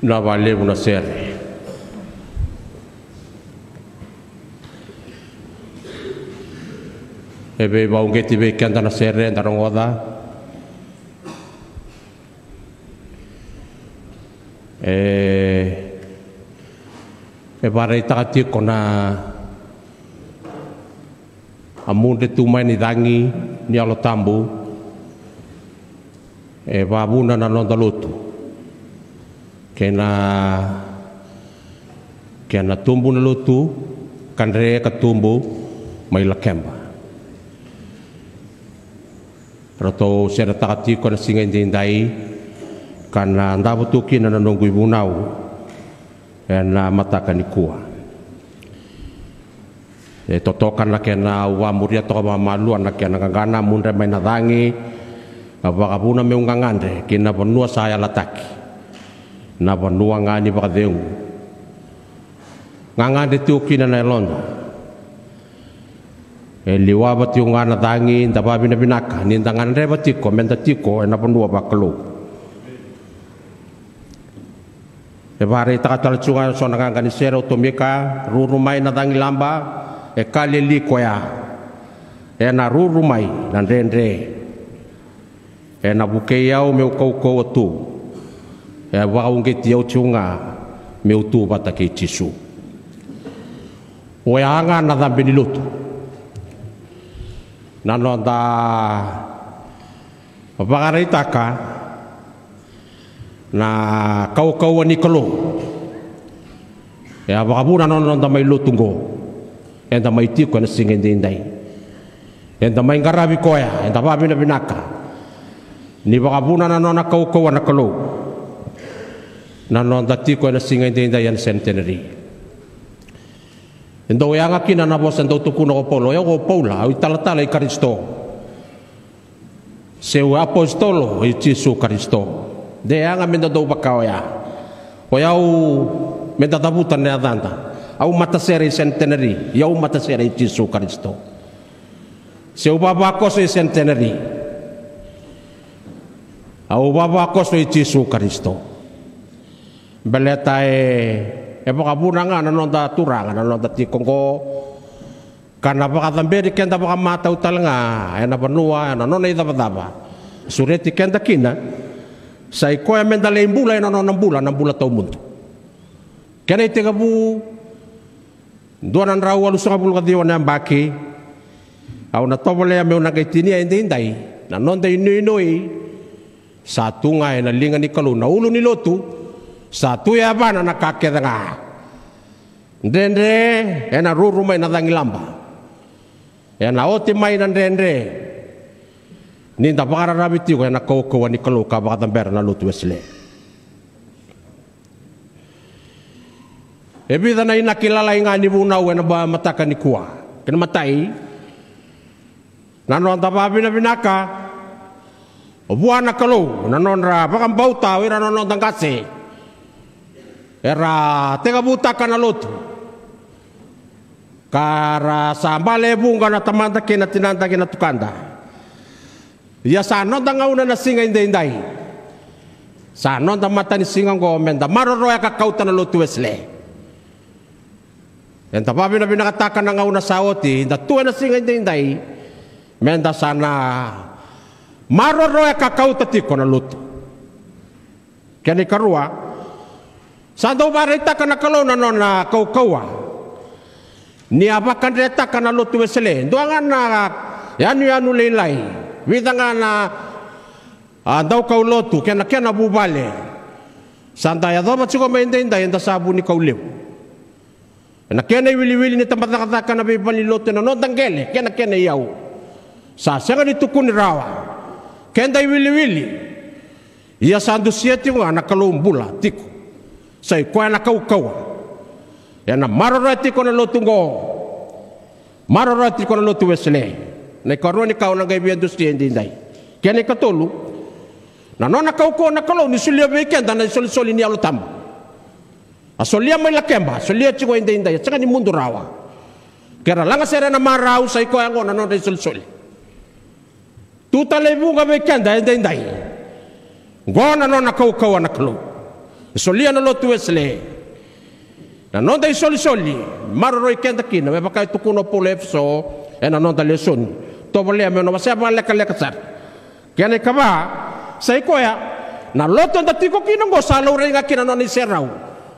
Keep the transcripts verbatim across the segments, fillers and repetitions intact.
Na vakalevu na sere. E veivauqeti vei keda na sere eda rogoca. E, e vakaraitaka tiko na a mudre tu mai ni cagi ni Yalo Tabu. E vakavuna na noda lotu kei na, kei na tubu na lotu ka dre ka tubu mai Lakeba. Ratou seretaka tiko na siga edaidai ka na davo tu kina na noqu ivunau ena mataka nikua. E totoka na kena, au vakamuria toka vakamalua na kena qaqana, mudre mai na cagi. A vakavuna meu gagadre ki na vanua sa yalataki, na vanua ga ni vakacegu. Gagadre tiko kina na yaloda. E liwava tiko ga na cagi, da vakavinavinaka ni da gadreva tiko meda tiko ena vanua vakalou. E vakaraitaka tale tiko ga eso na qaqa ni sere o Tomika: ruru mai na cagilaba, e ka lili koya. Ena ruru mai na dredre. Ena vukei au meu kaukauwa tu. E vakauqeti au tiko ga meu tu vata kei Jisu. Oya ga na cabe ni lotu. Na noda vakaraitaka na kaukauwa ni Kalou. E a vakavuna na noda mai lotu oqo. Eda mai tiko ena siga edaidai. Eda mai qaravi koya, eda vakavinavinaka. Ni vakavuna na nona kaukauwa na Kalou. Na noda tiko ena siga edaidai ena centenary. E dau yaga kina na vosa dau tukuna ko Paula, o yau ko Paula, au italatala i Karisito. Seu apositolo i Jisu Karisito. De yaga meda dau vaka oya. O yau meda cavuta na yacada. Au matasere i centenary, i au matasere i Jisu Karisito. Seu vavakoso i centenary. Au vavakoso i Jisu Karisito. Baleta e, e vakavuna ga na noda Turaga na noda tiko oqo. Ka na vakacaberi keda vakamatau tale ga ena vanua, ena nona icavacava. Sureti keda kina, sa i koya meda lai bula ena nona bula, na bula tawamudu. Kena itekivu, dua na drau walusagavulu ka ciwa na yabaki, au na tovolea meu na qai tinia edaidai, na noda inuinui, sa tu ga ena liga ni Kalou na ulu ni lotu, sa tu e yavana na ka kece ga. Dredre, ena ruru mai na cagilaba. Ena oti mai na dredre. Ni da vakararavi tiko ena kaukauwa ni Kalou ka vakacabera na lotu Wesele. E vica na inaki lalai ga ni vunau ena ba mataka nikua. Kena imatai, na noda vakavinavinaka vua na Kalou, na nodra vakabauta o ira na noda qase era tekivutaka na lotu. Ka ra sa bale e vuqa na tamada kei na tinada kei na tukada. Ia sa noda gauna na siga edaidai. Sa noda matanisiga oqo meda maroroya ka kauta na lotu Wesele. Eda vakavinavinakataka na gauna sa oti, da tu ena siga edaidai, meda sa na maroroya ka kauta tiko na lotu. Kena ikarua, sa dau vakaraitaka na Kalou na nona kaukauwa ni a vakadretaka na lotu Wesele. Dua ga na yanuyanu lailai, vica ga na, a, daukaulotu kei na kena vuvale. Sa da yacova tiko mai edaidai, eda sa vunikau levu. Ena kena iwiliwili ni tabacakacaka na veivalenilotu ena noda qele kei na kena iyau. Sa sega ni tukuni rawa. Keda iwiliwili. Ia sa dusia tiko ga na Kalou bula tiko. Sa i koya na kaukauwa. Ena maroroya tiko na lotu oqo. Maroroya tiko na lotu Wesele. Na ikarua ni ka au na qai via dusia edaidai. Kena ikatolu. Na nona kaukauwa na Kalou ni solia vei keda na isolisoli ni Yalo Tabu. A solia mai Lakeba, a solia tiko edaidai, a sega ni mudu rawa. Ke ra lagasere ena marau, sa i koya oqo na nodra isolisoli. Tu tale e vuqa vei keda edaidai. Oqo na nona kaukauwa na Kalou. Solia na lotu Wesele na noda isolisoli, maroroi keda kina, me vaka e tukuna o Paula e Efeso ena noda lesoni. Tovolea meu na wasea vakalekaleka sara. Kena ikava, sa i koya na lotu eda tiko kina oqo sa laurai ga kina na nona iserau.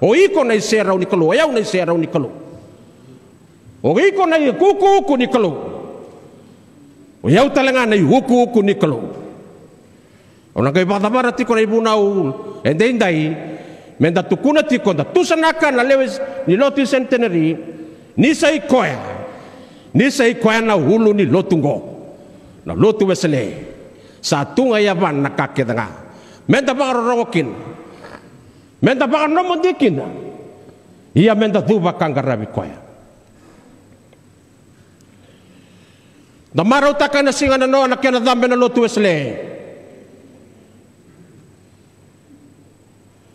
O iko na iserau ni Kalou, o yau na iserau ni Kalou. O iko na iukuuku ni Kalou. O yau tale ga na iukuuku ni Kalou. Au na qai vakacavara tiko na ivunau e daidai, meda tukuna tiko, da tusanaka na lewe ni lotu i Centenary, ni sa i koya, ni sa i koya na ulu ni lotu oqo, na lotu Wesele. Sa tu ga e yavana na ka kece ga meda vakarorogo kina, meda vakanomodi kina, ia meda cuva ka qaravi koya. Da marautaka ena siga nanoa na kena cabe na lotu Wesele.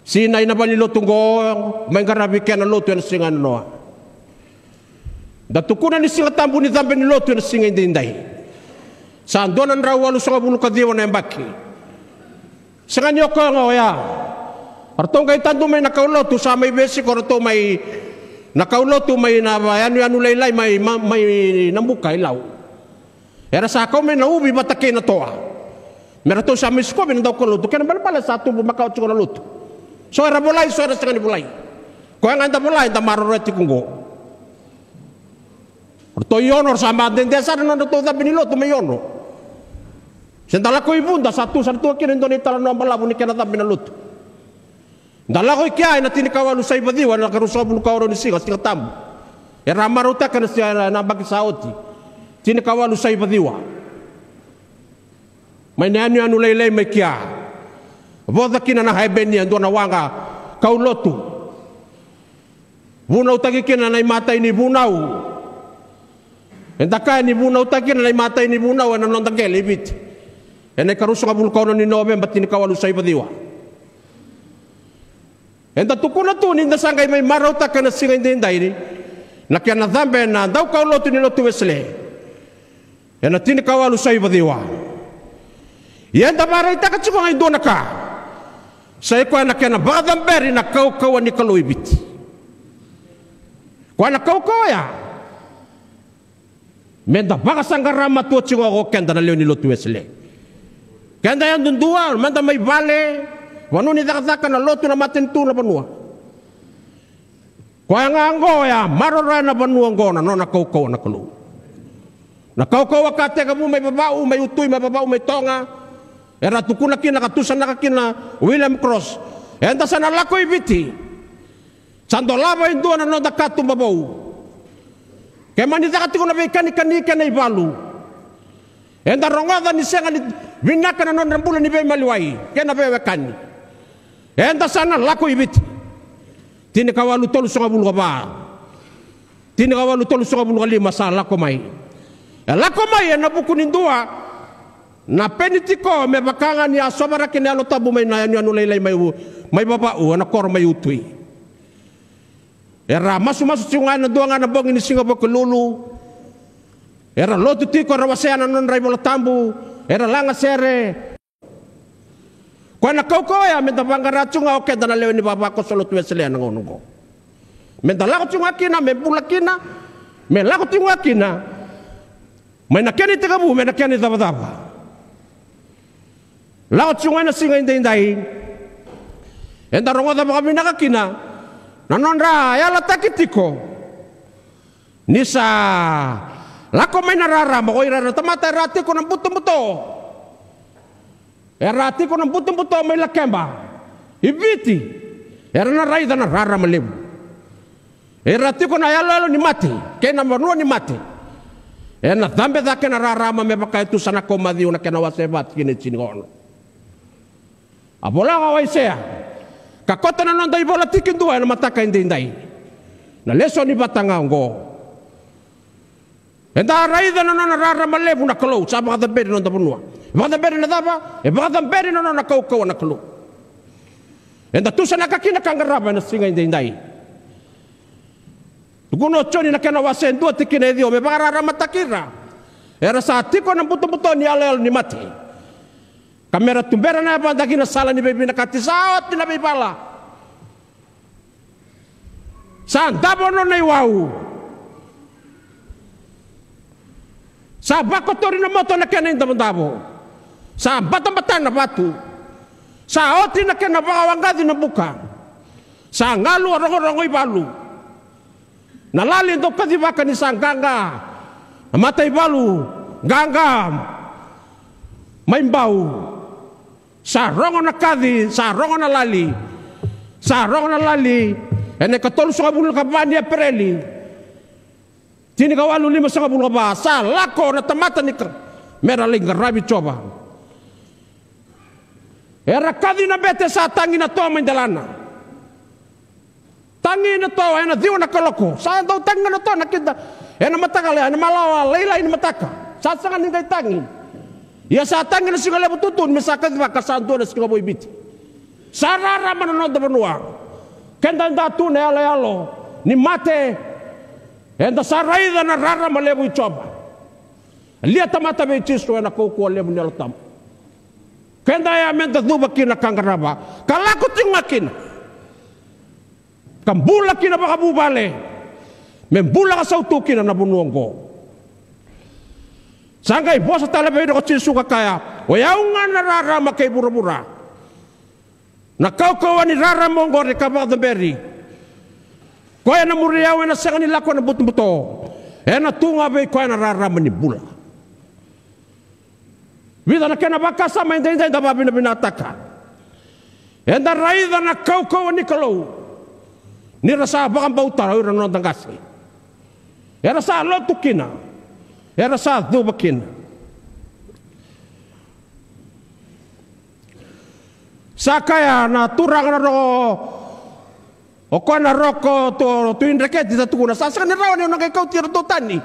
Sinai na valenilotu oqo, mai qaravi kena lotu ena siga nanoa. Da tukuna ni Siga Tabu ni cabe ni lotu ena siga i daidai. Sa dua na drau walusagavulu ka ciwa na yabaki. Sega ni o koya ga oya. Ratou qai tadu mai na kaulotu, sa mai veisiko ratou mai na kaulotu mai na va-, yanuyanu lailai mai, ma-, mai Nabuka i Lau. Era sa kau mai na uvi vata kei na toa. Me ratou sa mai sikovi na daukaulotu. Kena ibalebale sa tubu makawa tiko na lotu. So era volai, so era sega ni volai. Koya ga eda volai, eda maroroya tiko oqo. Ratou i Ono, ra sa madede sara na nodratou cabe ni lotu mai Ono. Se da lako i Vuda, sa tu sara tu kina e dua na italanoa balavu ni kena cabe na lotu. Da lako i kea ena tinikawalu saiva ciwa, ena karusagavulu ka ono ni siga, Siga Tabu. Era marautaka na siga, na yabaki sa oti. Tinikawalu saiva ciwa. Mai na yanuyanu lailai mai kea. Voca kina na Haibeni, e dua na waqa kaulotu. Vunautaki kina na imatai ni vunau. Eda kaya ni vunautaki kina na imatai ni vunau ena noda qele i Viti. Ena ikarusagavulu ka ono ni Noveba, tinikawalu saiva ciwa. Eda tukuna tu ni da sa qai mai marautaka ena siga i daidai na kena cabe na daukaulotu ni lotu Wesele. Ena tinikawalu saiva ciwa. Ia eda vakaraitaka tiko ga e dua na ka. Sa i koya na kena vakacaberi na kaukauwa ni Kalou i Viti. Koya na kaukauwa ya. Meda vakasaqara matua tiko ga ko keda na lewe ni lotu Wesele. Keda yadudua, meda mai vale, vanua ni cakacaka, na lotu, na matanitu, na vanua. Koya ga oqo ya, maroroya na vanua oqo na nona kaukauwa na Kalou. Na kaukauwa ka tekivu mai Vavau, mai Utui, mai Vavau, mai Toga. Era tukuna kina ka tusanaka kina William Cross. Eda sa na lako i Viti. Sa dolava e dua na noda katuba vou. Ke mani caka tiko na veikanikani kei na ivalu. Eda rogoca ni sega ni vinaka na nodra bula ni veimaliwai kei na veiwekani. Eda sa na lako i Viti. Tinikawalu tolusagavulu ka va. Tinikawalu tolusagavulu ka lima sa lako mai. E lako mai ena vuku ni dua na peni tiko me vaka ga ni a sovaraki na Yalo Tabu mai na yanuyanu lailai mai, mai Vavau ena koro mai Utui. Era masumasu tiko ga ena dua ga na bogi ni Siga Vukelulu. Era lotu tiko, era wasea na nodra iVola Tabu, era laga sere. Koya na kaukauwa ya meda vaqara tiko ga o keda na lewe ni vavakoso lotu Wesele ena gauna oqo. Meda lako tiko ga kina, me bula kina, me lako tiko ga kina. Mai na kena itekivu me na kena icavacava. Lako tiko ga ena siga i daidai. Eda rogoca vakavinaka kina na nodra yalataki tiko. Ni sa lako mai na rarama, ko ira na tamata era tiko na butobuto. Era tiko na butobuto mai Lakeba i Viti. Era na raica na rarama levu. Era tiko na yaloyalo ni mate kei na vanua ni mate. Ena cabe cake na rarama me vaka e tu sa na kau Maciu na kena wase e va tikina e tinikaono. A vola ga o Aisea, ka koto na noda ivola tikidua ena mataka edaidai. Na lesoni vata ga oqo. Eda raica na nona rarama levu na Kalou, sa vakacaberi na noda vanua. Vakacaberi na cava? E vakacaberi na nona kaukauwa na Kalou. Eda tusanaka kina ka qarava ena siga edaidai. Tukuna o Joni na kena wase e dua tikina e ciwa, me vakararamataki ira era sa tiko na butobuto ni yaloyalo ni mate. Ka me ra tubera na yavada ki na sala ni veivinakati, sa oti na veivala. Sa davo nona iwau. Sa vakotori na moto na kena idavodavo. Sa batabata na vatu. Sa oti na kena vakawaqaci na buka. Sa galu a rogorogo ivalu. Na lali dau kacivaka ni sa qaqa. Na mata ivalu qaqa mai bau. Sa rogo na kaci, sa rogo na lali. Sa rogo na lali ena ikatolusagavulu ka va ni Epereli. Tinikawalu limasagavulu ka va, sa lako na tamata ni ka me ra lai qaravi Jiova. Era kaci na bete, sa tagi na toa mai delana. Tagi na toa ena ciwa na kaloko, sa dau tagi ga na toa na kida. Ena matakala, ena malawa lailai ni mataka, sa sega ni qai tagi. Ia sa tagi na siga levu tutu ni me sa kacivaka sa dua na siga vou i Viti. Sa rarama na noda vanua. Keda da tu na yaloyalo ni mate, eda sa raica na rarama levu i Jiova. Lia tamata vei Jisu ena kaukauwa levu ni Yalo Tabu. Keda ya meda cuva kina ka qarava, ka lako tiko ga kina, ka bula kina vakavuvale, me bula ka sautu kina na vanua oqo. Sa qai vosa tale vei ira ko Jisu ka kaya, o yau ga na rarama kei vuravura. Na kaukauwa ni rarama oqori ka vakacaberi. Koya na muri au ena sega ni lako ena butobuto, ena tu ga vei koya na rarama ni bula. Vica na kena vakasama edaidai da vakavinavinakataka. Eda raica na kaukauwa ni Kalou ni ra sa vakabauta o ira na noda qase. Era sa lotu kina, era sa cuva kina. Sa kaya na turaga na roko, o koya na roko tu, tu i dreketi, sa tukuna, sa sega ni rawa ni o na qai kauti iratou tani.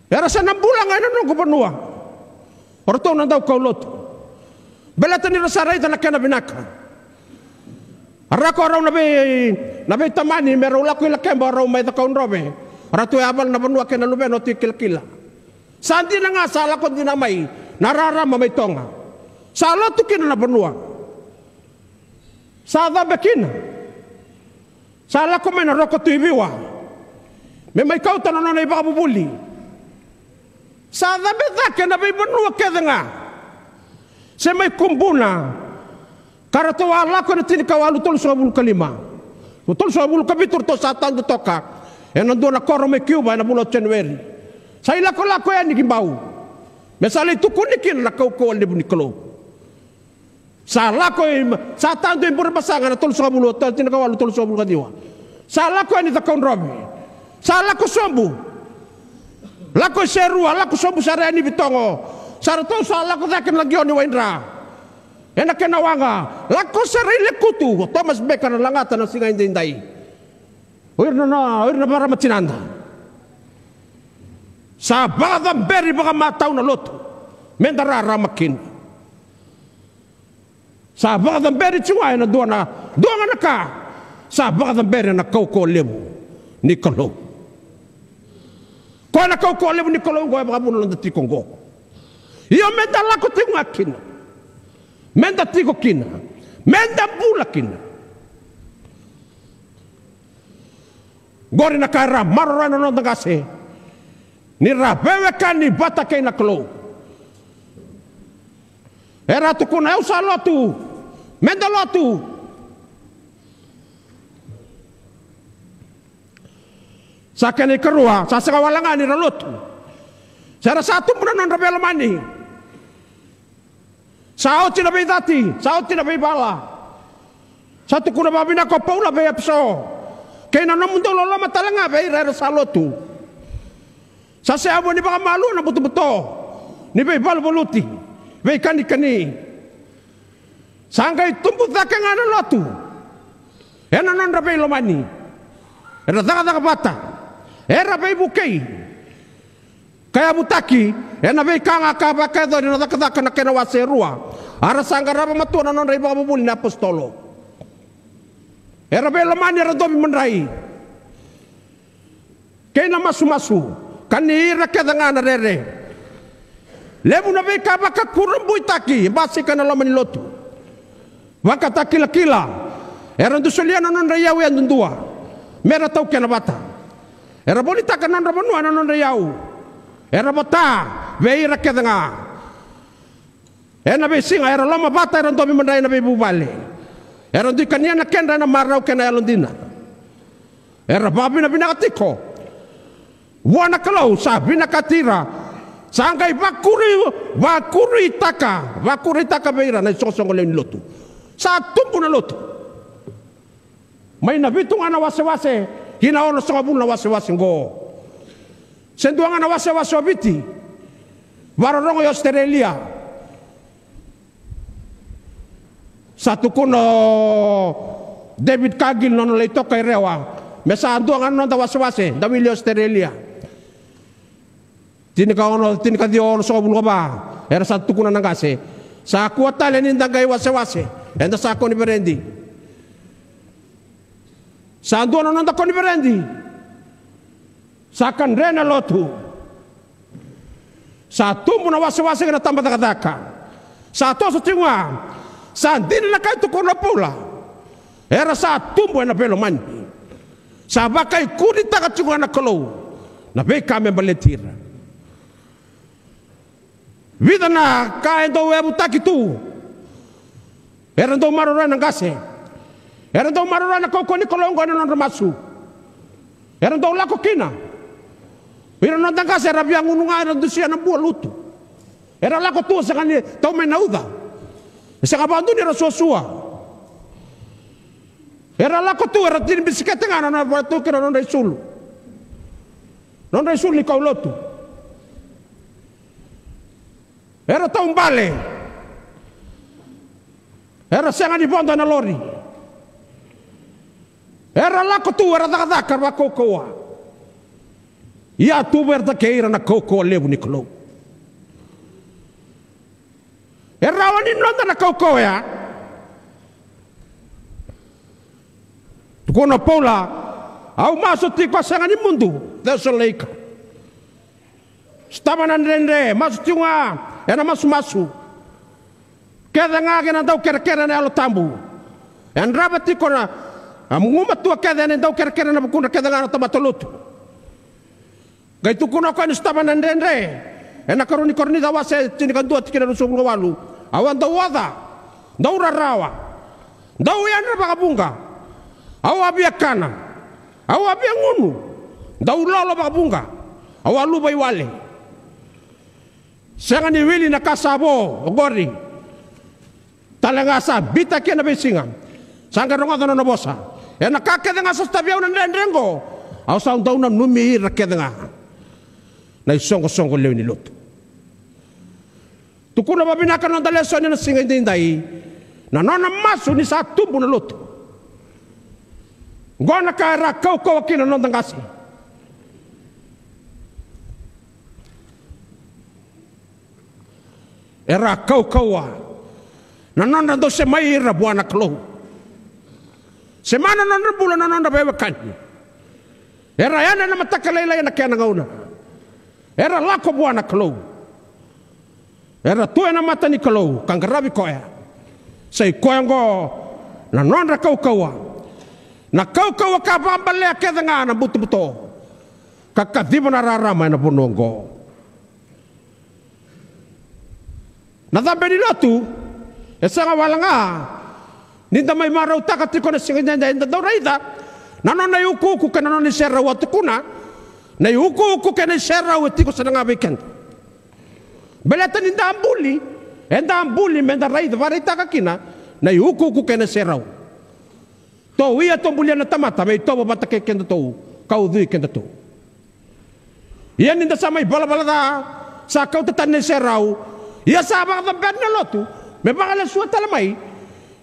Era sa na bula ga ena noqu vanua. O ratou na daukaulotu. Baleta ni ra sa raica na kena vinaka. A rako rau na vei, na veitamani me rau lako i Lakeba, rau mai Cakaudrove. Ratou yavala na vanua kei na luvena oti Kilakila. Sa dina ga sa lako dina mai na rarama mai Toga. Sa lotu kina na vanua. Sa cabe kina. Sa lako mai na roko tu i Viwa me mai kauta na nona ivakavuvuli. Sa cabe cake na veivanua kece ga se mai Kubuna. Ka ratou a lako ena tinikawalu tolusagavulu ka lima. Tolusagavulu ka vitu ratou sa tadu toka ena dua na koro mai Kiuva ena vula o Janueri. Sa ilakolako yani ki Bau me sa lai tukuni kina na kaukauwa levu ni Kalou. Sa lako i, sa tadu i Burebasaga na tolusagavulu, tolu tinikawalu tolusagavulu ka ciwa. Sa lako yani Cakaudrove. Sa lako sobu. Lako i Serua, lako sobu sara yani Vitogo. Sa ratou sa lako cake na lagioni Waidra. Ena kena waqa, lako sara i Lekutu, o Thomas Baker na lagata na siga edaidai. O ira na, o ira na vakarama tinada. Sa vakacaberi vakamatau na lotu meda rarama kina. Sa vakacaberi tiko ga ena dua na, dua ga na ka. Sa vakacaberi ena kaukauwa levu ni Kalou. Koya na kaukauwa levu ni Kalou oqo e vakavuna na noda tiko oqo. Io, meda lako tiko ga kina. Meda tiko kina. Meda bula kina. Qori na ka era maroroya na noda qase ni ra veiwekani vata kei na Kalou. Era tukuna, au sa lotu. Meda lotu. Sa kena ikarua, sa sega wale ga ni ra lotu, se ra sa tubu na nodra veilomani. Sa oti na veicati, sa oti na veivala. Sa tukuna vakavinaka o Paula vei Epeso, kei na nomudou loloma tale ga vei ira era sa lotu. Sa seavu ni vakamalua na butobuto ni veivaluvaluti, veikanikani. Sa qai tubu cake ga na lotu ena nodra veilomani. Era cakacaka vata, era veivukei. Ka yavutaki ena veika ga ka vakayacori ena Cakacaka na kena wase e rua. A ra sa qarava matua na nodra ivakavuvuli na apositolo. Era veilomani, era dovi madrai kei na masumasu, ka ni ira kece ga na rere. Levu na veika vakakurabuitaki e basika ena loma ni lotu. Vakatakilakila, Era dau solia na nodra iyau yadudua me ra taukena vata. Era volitaka na nodra vanua ena nodra iyau. Era vota vei ira kece ga. Ena veisiga era lomavata, era dovi madrai ena veivuvale. Era dui kania na kedra ena marau kei na yalodina. Era vakavinavinaka tiko vua na Kalou, sa vinakati ira. Sa qai vakuri, vakuritaka, vakuritaka vei ira na isoqosoqo lewe ni lotu. Sa tubu na lotu mai na vitu ga na wasewase ki na onosagavulu na wasewase oqo. Se dua ga na wasewase o Viti, vakarorogo i Ositerelia. Sa tukuna o David Cargill, nona lai toka i Rewa, me sa dua ga na noda wasewase da wili Ositerelia. Tinikaono, tinikaciwa, onosagavulu ka va, era sa tukuna na qase. Sa kua tale ni da qai wasewase, eda sa koniferedi. Sa dua na noda koniferedi. Sa kadre na lotu. Sa tubu na wasewase kei na tabacakacaka. Sa toso tiko ga. Sa dina na ka e tukuna o Paula. Era sa tubu ena veilomani. Sa vakaikuritaka tiko ga na Kalou na veika me baleti ira. Vica na ka e dau yavutaki tu. Era dau maroroya na qase. Era dau maroroya na kaukauwa ni Kalou oqo ena nodra masu. Era dau lako kina. Ira na noda qase era via gunu ga, era dusia na bua lutu. Era lako tu, sega ni tau mai na uca. E sega vakadua ni ra suasua. Era lako tu, era tini bisikete ga na nodra, tu kina na nodra isulu. Nodra isulu ni kaulotu. Era taubale. Era sega ni vodo ena lori. Era lako tu, era cakacaka, era vakaukauwa. Ia tu vei ira, takei ira na kaukauwa levu ni Kalou. E rawa ni noda na kaukauwa oya. Tukuna o Paula, au masu tiko, a sega ni mudu, Cesalonaika. Sotava na dredre, masu tiko ga ena masumasu. Kece ga kei na dau kerekere ena Yalo Tabu. Yadrava tiko na, a, gumatua kece ena dau kerekere ena vukudra kece ga na tamata lotu. Qai tukuna o koya ni sotava na dredre. Ena karua ni Korinica wase tinikadua tikina ruasagavulu ka walu. Au a dau oca, dau rarawa, dau yadra vakavuqa. Au a via kana, au a via gunu, dau lolo vakavuqa. Au a luvaiwale. Sega ni wili na ka sa vo oqori. Tale ga sa bitaki ena veisiga. Sa qai rogoca na nona vosa. Ena ka kece ga sa sotavi au na dredre oqo, au sa dau nanumi ira kece ga na isoqosoqo lewe ni lotu. Tukuna vavinaka na noda lesoni ena siga edaidai. Na nona masu ni sa tubu na lotu. Oqo na ka era kaukauwa kina na noda qase. Era kaukauwa na nodra dau semai ira vua na Kalou. Sema na nodra bula na nodra veiwekani. Era yadra ena mataka lailai ena kena gauna. Era lako vua na Kalou. Era tu ena mata ni Kalou ka qaravi koya. Sa i koya oqo na nodra kaukauwa. Na kaukauwa ka vakabalea kece ga na butobuto ka kaciva na rarama ena vanua oqo. Na cabe ni lotu e sega wale ga ni da mai marautaka tiko na siga edaidai, da dau raica na nona iukuuku kei na nona iserau. A tukuna na iukuuku kei na iserau e tiko sara ga vei keda. Baleta ni da buli, eda buli meda raica, vakaraitaka kina na iukuuku kei na iserau. Tou ia tou bulia na tamata me itovo vata kei kedatou ka ucui kedatou. Ia ni da sa mai valavala ca, sa kauta tani na iserau. Ia sa vakacabera na lotu me vakalesua tale mai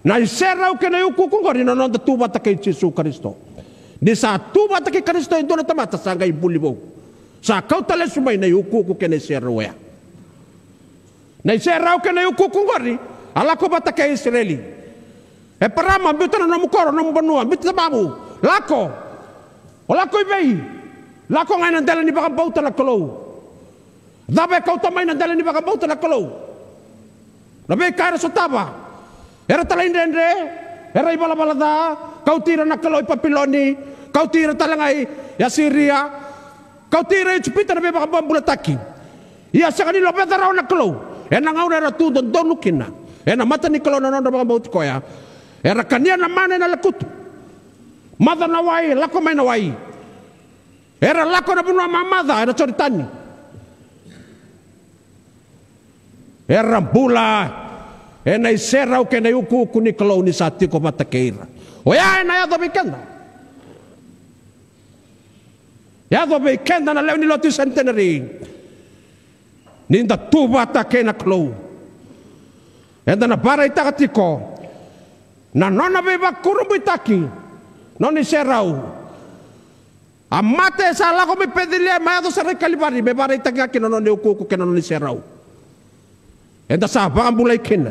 na iserau kei na iukuuku oqori na noda tu vata kei Jisu Karisito. Ni sa tu vata kei Karisito e dua na tamata, sa qai buli vou. Sa kauta lesu mai na iukuuku kei na iserau oya. Na iserau kei na iukuuku oqori a lako vata kei Isireli. Eparama, biuta na nomu koro, nomu vanua, biuta tamamu. Lako. O lako i vei? Lako ga ena dela ni vakabauta na Kalou. Cava e kauta mai na dela ni vakabauta na Kalou? Na veika era sotava. Era talaidredre. Era ivalavala ca, kauti ira na Kalou i Papiloni, kauti ira tale ga i Asiria, kauti ira i Ijipita na veivakabobulataki. Ia sega ni loveca rawa na Kalou ena gauna era tu dodonu kina ena mata ni Kalou na nodra vakabauti koya. Era kania na mana ena lekutu, maca na wai, lako mai na wai. Era lako na vanua mamaca ena Joritani. Era bula ena iserau kei na iukuuku ni Kalou ni sa tiko vata kei ira. Oya ena yaco vei keda. Yaco vei keda na lewe ni lotu i Centenary. Ni da tu vata kei na Kalou, eda na vakaraitaka tiko na nona veivakurabuitaki, nona iserau. A mate sa lako mai Peceliema, yaco sara i Kalivari me vakaraitaki ga kina na nona iukuuku kei na nona iserau. Eda sa vakabulai kina.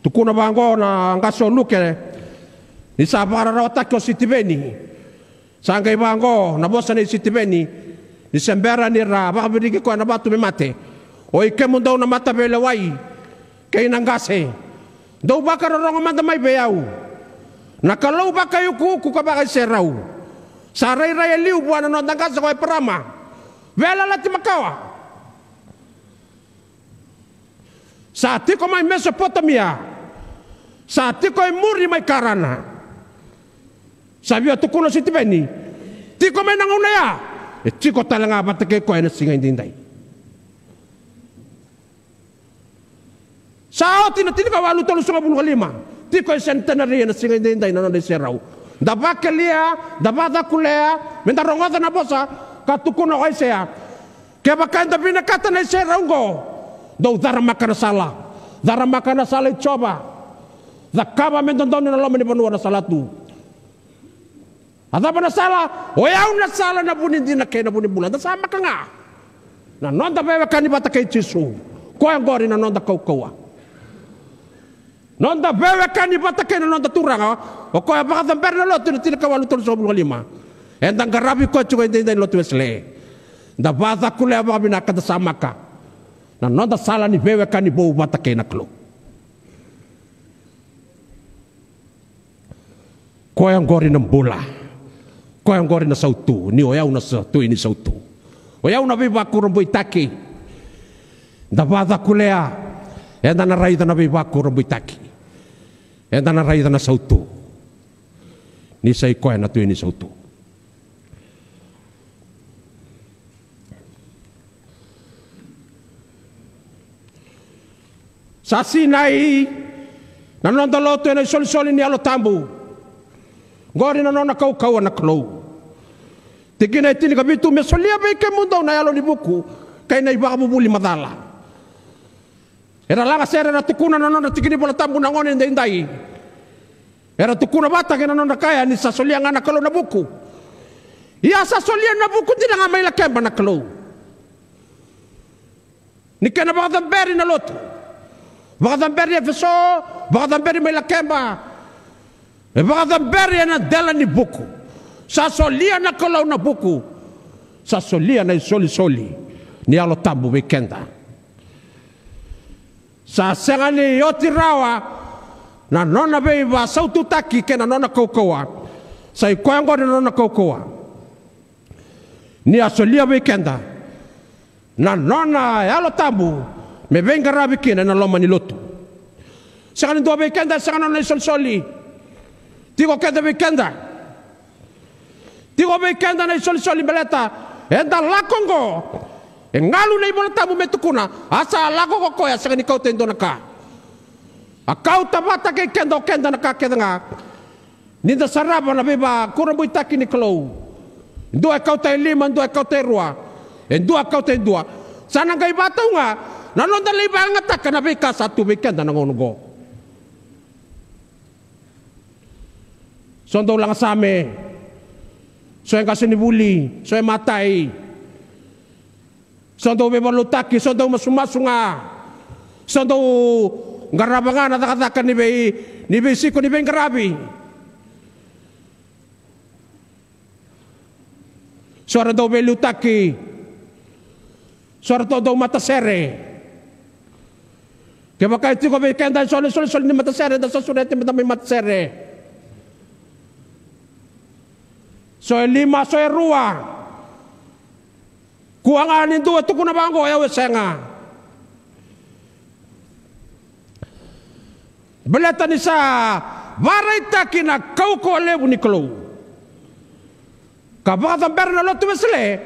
Tukuna vaqo na qase o Luke, ni sa vakararawataki o Sitiveni. Sa qai vaqo na vosa nei Sitiveni, ni se bera ni ra vakaviriki koya na vatu me mate, oi kemudou na mataveilewai kei na qase, dou vakarorogo mada mai vei au. Na Kalou vakaiukuuku ka vakaiserau sa rairai e liu vua na noda qase ko Eparama. Veiyalayalati makawa. Sa tiko mai Mesopotamia. Sa tiko e muri mai Karana. Sa via tukuna o Sitiveni, tiko mai na gauna ya, e tiko tale ga vata kei koya ena siga edaidai. Sa oti na tinikawalu tolusagavulu ka lima, tiko e Centenary ena siga edaidai na nona iserau. Da vakakelia, da vakacakulea me da rogoca na vosa ka tukuna o Aisea. Kevaka eda vinakata na iserau oqo, dou caramaka na sala. Caramaka na sala i Jiova. Cakava me dodonu na loma ni vanua na salatu. A cava na sala? O yau na sala, na vu ni dina kei na vu ni bula. Da sa maka ga. Na noda veiwekani vata kei Jisu. Koya oqori na noda kaukauwa. Noda veiwekani vata kei na noda Turaga, o koya vakacabera na lotu ena tinikawalu tolusagavulu ka lima. Eda qaravi koya tiko edaidai na lotu Wesele. Da vakacakulea vakavinaka, da samaka na noda sala ni veiwekani vou vata kei na Kalou. Koya oqori na bula. Koya oqori na sautu, ni o yau na sa-, tui ni sautu. O yau na veivakurabuitaki. Da vakacakulea, eda na raica na veivakurabuitaki. Eda na raica na sautu, ni sa i koya na tui ni sautu. Sa sinai na noda lotu ena isolisoli ni Yalo Tabu. Oqori na nona kaukauwa na Kalou. Tikina e tinikavitu, me solia vei kemudou na yalo ni vuku kei na ivakavuvuli macala. Era lagasere, era tukuna na nodra tiki ni Vola Tabu na gone edaidai. Era tukuna vata kei na nodra kaya ni sa solia ga na Kalou na vuku. Ia sa solia na vuku dina ga mai Lakeba na Kalou. Ni kena vakacaberi na lotu, vakacaberi Efeso, vakacaberi mai Lakeba, e vakacaberi ena dela ni vuku. Sa solia na Kalou na vuku. Sa solia na isolisoli ni Yalo Tabu vei keda. Sa sega ni oti rawa na nona veivakasaututaki kei na nona kaukauwa. Sa i koya oqori na nona kaukauwa. Ni a solia vei keda na nona Yalo Tabu me veiqaravi kina ena loma ni lotu. Sega ni dua vei keda e sega na nona isolisoli. Tiko kece vei keda. Tiko vei keda na isolisoli baleta eda lako oqo. E galu na iVola Tabu me tukuna, a sa lako ko koya, a sega ni kauta e dua na ka. A kauta vata kei keda o keda na ka kece ga. Ni da sarava na veivakurabuitaki ni Kalou. E dua e kauta e lima, e dua e kauta e rua, e dua e kauta e dua. Sa na qai vakatau ga na noda lai vakayagataka na veika sa tu vei keda na gauna oqo. So dau lagasame, so e qasenivuli, so e matai. So dau veivakalotutaki, so dau masumasu ga. So dau qarava ga na cakacaka ni vei, ni veisiko ni veiqaravi. So era dau veiliutaki. So era dau matasere. Kevaka e tiko vei keda eso na isolisoli ni matasere, da sa sureti meda mai matasere. So e lima, so e rua. Kua ga ni dua e tukuna vaqo, o yau e sega. Baleta ni sa varaitaki na kaukauwa levu ni Kalou. Ka vakacabera na lotu Wesele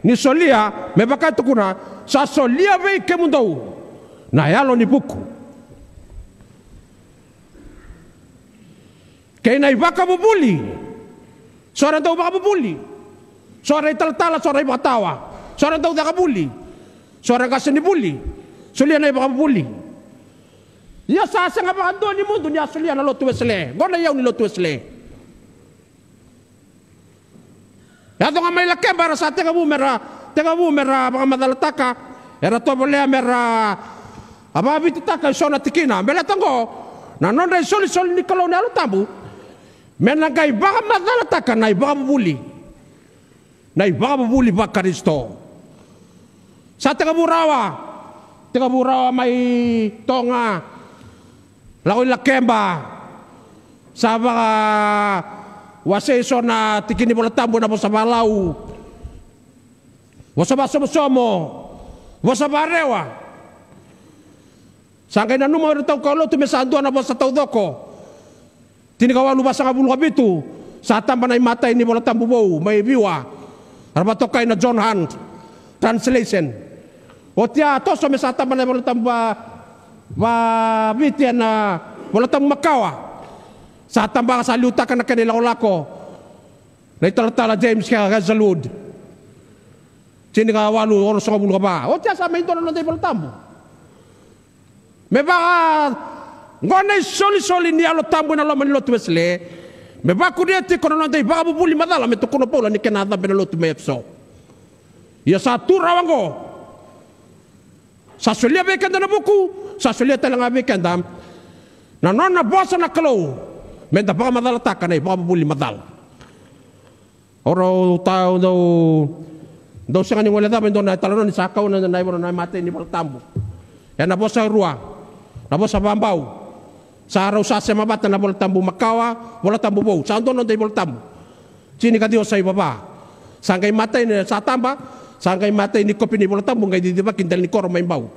ni solia, me vaka e tukuna, sa solia vei kemudou na Yalo ni Vuku. Kei na ivakavuvuli. So era dau vakavuvuli. So era italatala, so era ivakatawa. So era dau caka vuli. So era qase ni vuli. Solia na ivakavuvuli. Ia sa sega vakadua ni mudu ni a solia na lotu Wesele. Qo na iyau ni lotu Wesele. Yaco ga mai Lakeba era sa tekivu mera, tekivu mera vakamacalataka, era tovolea mera a vakavititaka eso na tikina. Baleta oqo na nodra isolisoli ni Kalou na Yalo Tabu, me na qai vakamacalataka na ivakavuvuli, na ivakavuvuli vaKarisito. Sa tekivu rawa, tekivu rawa mai Toga, lako i Lakeba. Sa vakawasei eso na tiki ni Vola Tabu ena vosa vaLau, vosa vasomosomo, vosa vaRewa. Sa qai nanuma o iratou kaulotu me sa dua na vosa taucoko. Tinikawalu vasagavulu ka vitu, sa taba na imatai ni Vola Tabu vou mai Viwa, era vakatokai na John Hunt Translation. Oti a toso me sa taba na Vola Tabu va, vaViti ena Vola Tabu Makawa. Sa taba ka sa liutaka na kena ilakolako na italatala James Hazelwood. Tinikawalu onosagavulu ka va. Oti a sa mai dua na noda iVola Tabu. Me vaka oqo na isolisoli ni Yalo Tabu ena loma ni lotu Wesele. Me vakuria tiko na noda ivakavuvuli macala me tukuna o Paula ni kena cabe na lotu mai Efeso. Ia sa tu rawa oqo. Sa solia vei keda na vuku, sa solia tale ga vei keda na nona vosa na Kalou, meda vakamacalataka na ivakavuvuli macala. Au rau ta, au dau, dau sega ni guilecava e dua na italanoa ni sa kau na, na ivola na imatai ni Vola Tabu. Ena vosa rua, na vosa vabau. Sa rau sa sema vata na Vola Tabu Makawa, Vola Tabu Vou. Sa dua noda iVola Tabu. Tinikaciwa sa ivava. Sa qai matai ni sa taba, sa qai matai ni kopi ni Vola Tabu, qai cicivaki dela ni koro mai Bau.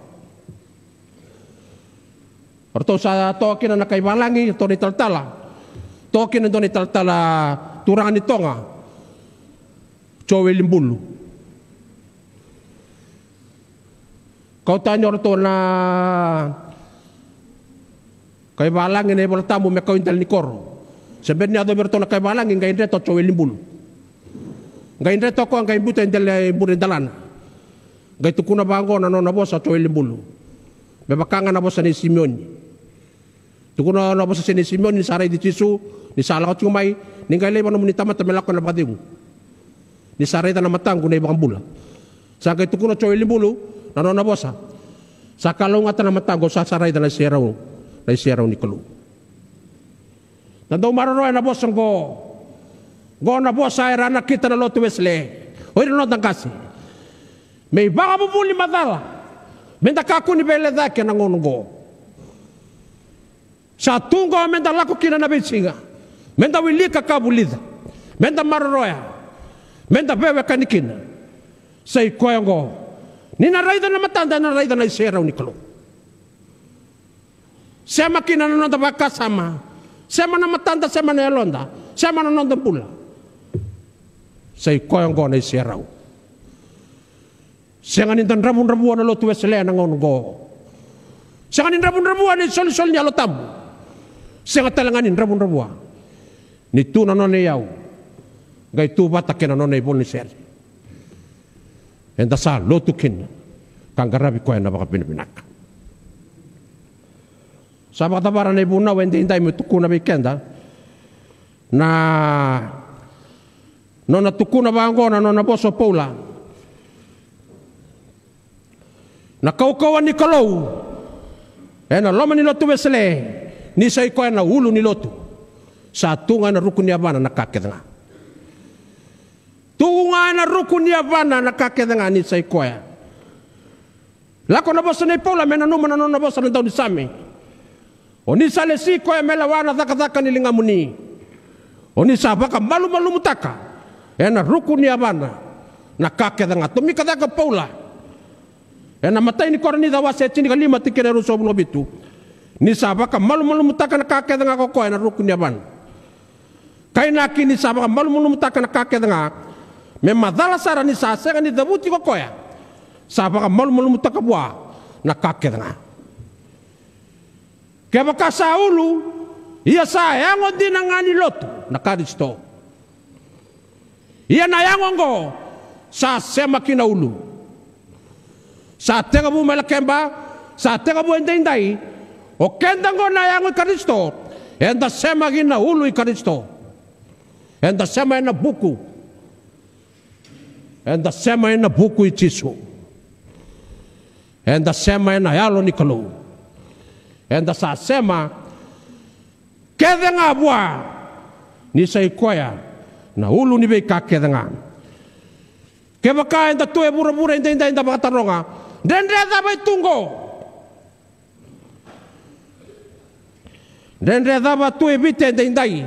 O ratou sa toka kina na kai valagi, ratou na italatala. Toka kina e dua na italatala turaga ni Toga. Joeli Bulu. Kau tani o ratou na kai valagi na iVola Tabu me kau i dela ni koro. Se bera ni yacovi iratou na kai valagi, qai dreta o Joeli Bulu. Qai dreta o koya, qai buta e dela i bure dalana. Qai tukuna vaqo na nona vosa o Joeli Bulu. Me vaka ga na vosa nei Simioni. Tukuna na vosa nei Simioni ni sa raici Jisu, ni sa lako tiko mai, ni qai laiva nomuni tamata me lako ena vakacegu. Ni sa raica na mataqu na iVakabula. Sa qai tukuna o Joeli Bulu, na nona vosa. Sa kalougata na mataqu, sa, sa raica na iserau, na iserau ni Kalou. Na dau maroroya na vosa oqo. Oqo na vosa era nakita na lotu Wesele. O ira na noda qase. Me ivakavuvuli macala. Meda kakua ni veilecayaki ena gauna oqo. Sa tu oqo meda lako kina na veisiga. Meda wilika ka vulica. Meda maroroya. Meda veiwekani kina. Sa i koya oqo. Ni na raica na matada, na raica na iserau ni Kalou. Sema kina na noda vakasama. Sema na matada, sema na yaloda. Sema na noda bula. Sa i koya oqo na iserau. Sega ni da dravudravua na lotu Wesele ena gauna oqo. Sega ni dravudravua ni solisoli ni Yalo Tabu. Sega tale ga ni dravudravua ni tu na nona iyau. Qai tu vata kei na nona ivola ni sere. Eda sa lotu kina ka qaravi koya na vakavinavinaka. Sa vakacavara na ivunau e daidai me tukuna vei keda na nona tukuna vaqo na nona vosa o Paula. Na kaukauwa ni Kalou ena loma ni lotu Wesele, ni sa i koya na ulu ni lotu. Sa tu ga ena ruku ni yavana na ka kece ga. Tu ga ena ruku ni yavana na ka kece ga ni sa i koya. Lako na vosa nei Paula me nanuma na nona vosa na daunisame. O ni sa lesi koya me lewa na cakacaka ni ligamuni. O ni sa vakamalumalumutaka ena ruku ni yavana na ka kece ga. Tomika cake o Paula ena imatai ni Korinica wase e tinikalima tikina e ruasagavulu ka vitu. Ni sa vakamalumalumutaka na ka kece ga ko koya ena ruku ni yavana. Kainaki ni sa vakamalumalumutaka na ka kece ga, me macala sara ni sa sega ni cavuti ko koya sa vakamalumalumutaka vua na ka kece ga. Kevaka sa ulu, ia sa yago dina ga ni lotu na Karisito. Ia na yago oqo sa sema ki na ulu. Sa tekivu mai Lakeba, sa tekivu edaidai. O keda oqo na yago i Karisito, eda sema ki na ulu i Karisito. Eda sema ena vuku. Eda sema ena vuku i Jisu. Eda sema ena Yalo ni Kalou. Eda sa sema kece ga vua, ni sa i koya na ulu ni veika kece ga. Kevaka eda tu e vuravura edaidai, eda vakataroga, dredre cava e tu oqo? Dredre cava tu e Viti edaidai?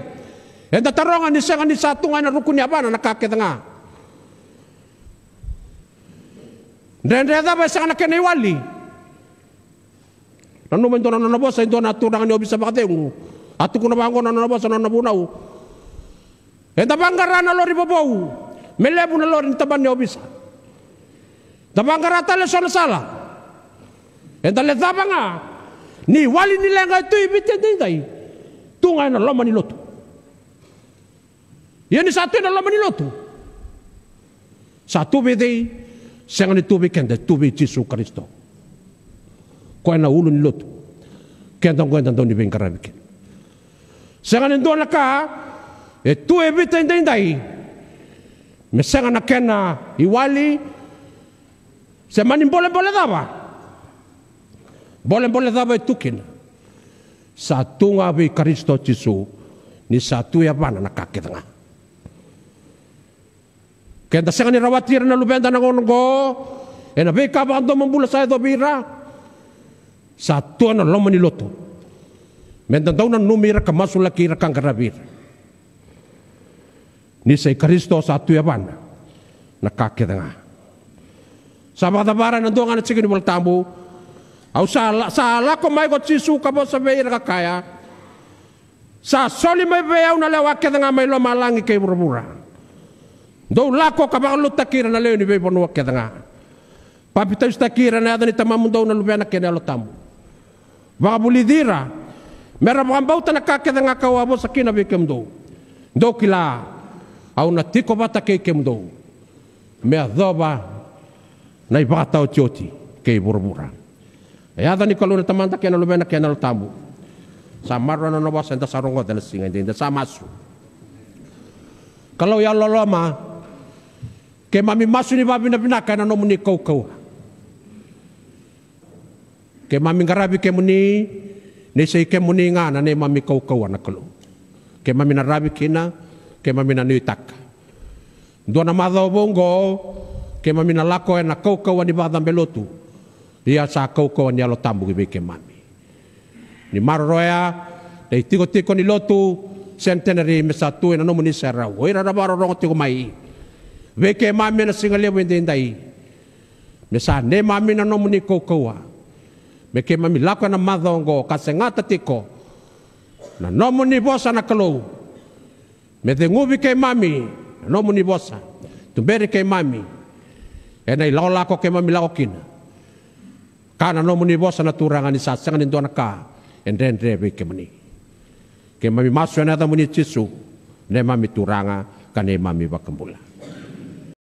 Eda taroga ni sega ni sa tu ga ena ruku ni yavana na ka kece ga. Dredre cava e sega na kena iwali? Nanuma e dua na nona vosa e dua na turaga ni ovisa vakacegu. A tukuna vaqo na nona vosa na nona vunau. Eda vaqara na lori vovou, me levu na lori ni tabana ni ovisa. Da vaqara tale eso na sala. Eda lecava ga ni iwali ni leqa e tu i Viti edaidai, tu ga ena loma ni lotu. Ia ni sa tu ena loma ni lotu, sa tu vei cei? Sega ni tu vei keda, e tu vei Jisu Karisito. Koya na ulu ni lotu. Keda oqo eda dau ni veiqaravi kina. Sega ni dua na ka e tu e Viti edaidai me sega na kena iwali, se mani bolebole cava. Bolebole cava e tu kina, sa tu ga vei Karisito Jisu. Ni sa tu e yavana na ka kece ga. Keda sega ni rawati ira na luveda na gauna oqo ena veika vakadomobula sa yacovi ira. Sa tu ena loma ni lotu. Meda dau nanumi ira ka masulaki ira ka qaravi ira. Ni sa i Karisito sa tu e yavana na ka kece ga. Sa vakacavara ena dua ga na tiki ni Vola Tabu. Au sa la-, sa lako mai ko Jisu ka vosa vei ira ka kaya, sa soli mai vei au na lewa kece ga mai lomalagi kei vuravura. Dou lako ka vakalotutaki ira na lewe ni veivanua kece ga. Papitaisotaki ira ena yaca ni Tamamudou, na Luvena kei na Yalo Tabu. Vakavulici ira mera vakabauta na ka kece ga kau a vosa kina vei kemudou. Dou kila, au na tiko vata kei kemudou me yacova na ivakataotioti kei vuravura. E yaca ni Kalou na Tamada kei na Luvena kei na Yalo Tabu. Sa maroroi na nona vosa eda sa rogoca ena siga edaidai. Sa masu. Kalou yalololoma, keimami masu ni vakavinavinaka ena nomuni kaukauwa. Keimami qaravi kemuni, ni sa i kemuni ga na neimami kaukauwa na Kalou. Keimami na ravi kina, keimami na nuitaka. Dua na macawa vou oqo, keimami na lako ena kaukauwa ni vakacabe lotu. Ia sa kaukauwa ni Yalo Tabu ki vei keimami. Ni maroroya na itikotiko ni lotu Centenary me sa tu ena nomuni serau. O ira era vakarorogo tiko mai vei keimami ena siga levu edaidai, me sa neimami na nomuni kaukauwa. Me keimami lako ena macawa oqo ka segata tiko na nomuni vosa na Kalou. Me ceguvi keimami na nomuni vosa. Tuberi keimami ena ilakolako keimami lako kina. Ka na nomuni vosa na Turaga ni sa sega ni dua na ka e dredre vei kemuni. Keimami masu ena yacamuni Jisu, neimami Turaga ka neimami Vakabula.